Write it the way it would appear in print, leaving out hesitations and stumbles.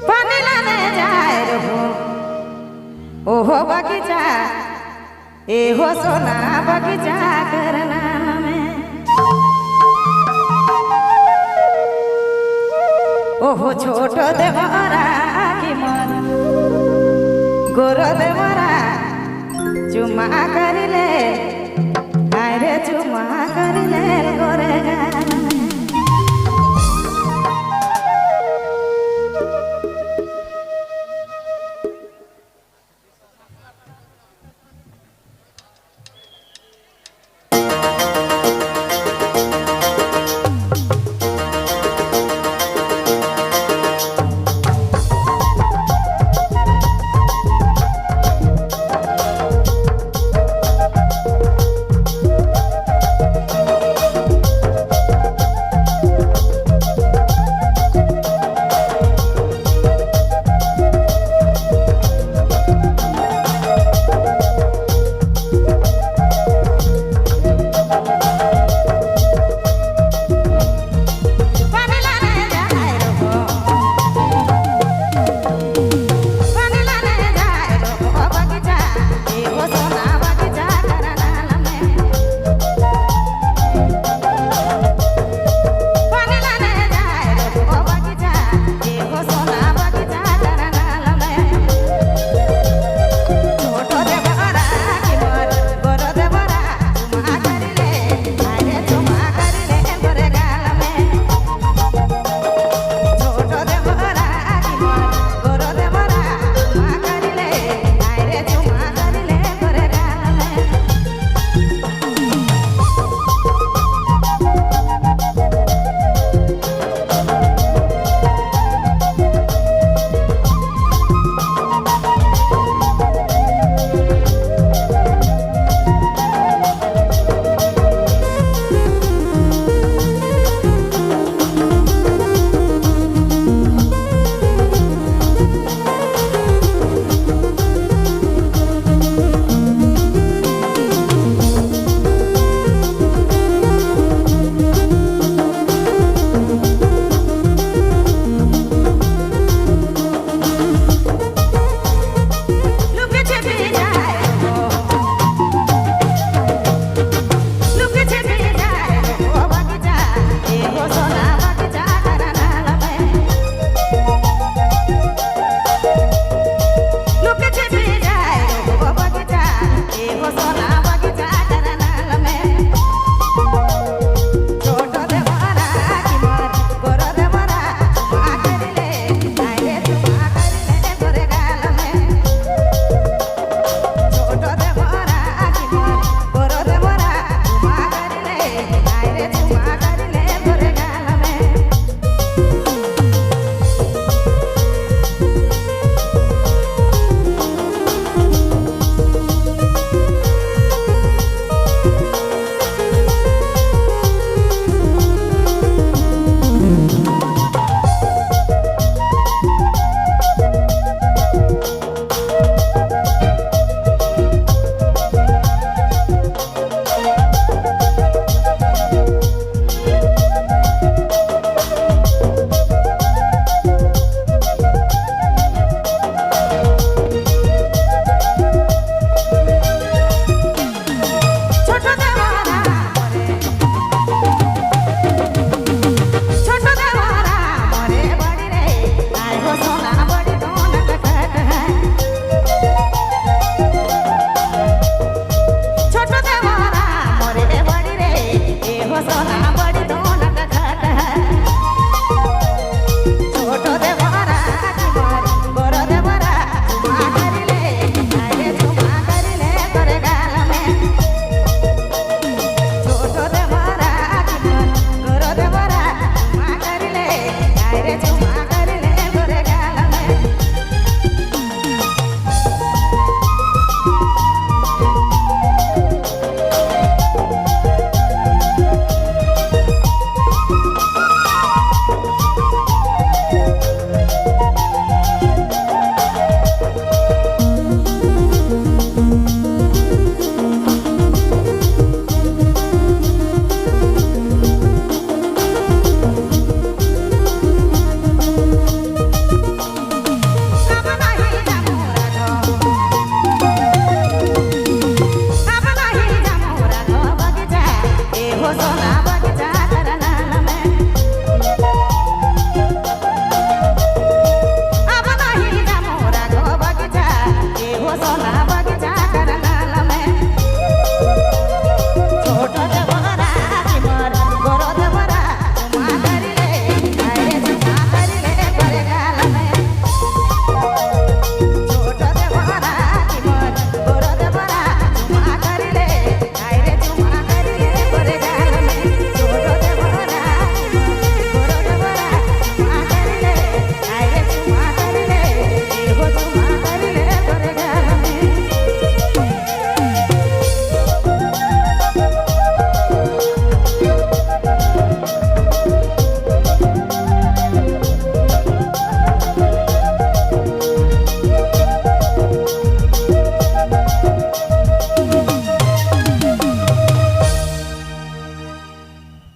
पानी लाने जाए रहो ओहो बगीचा ए हो सोना बगीचा करना में ओहो छोट देवरा की मन गोर देवरा चुमा करिले अरे चुमा करिले गोरे गाल में। पानी लाने जाए रहो पानी लाने जाए रहो बगीचा ए हो सोना बगीचा करना में पानी लाने जाए रहो बगीचा ए हो सोना बगीचा करना में छोटो देवरा की मोर गोर देवरा चुमा करिले अरे चुमा करिले गोरे गाल में छोटो देवरा की मोर गोर देवरा चुमा करिले अरे चुमा करिले गोरे गाल में। लुक छिपी जाए हो लुक छिपी जाए हो बगीचा ए हो सोना बगीचा करना में लुक छिपी जाए हो बगीचा ए हो सोना बगीचा करना में छोटो देवरा की मोर गोर देवरा चुमा करिले अरे चुमा करिले गोरे गाल में छोटो देवरा की मोर गोर देवरा चुमा करिले अरे चुमा करिले गोरे गाल में। छोटो देवरा मोरे छोटो देवरा मोरे बड़ी रे आय हो सोना बड़ी दोनत खट है छोटो देवरा मोरे बड़ी रे ए हो सोना बड़ी दोनत खट है छोटो देवरा।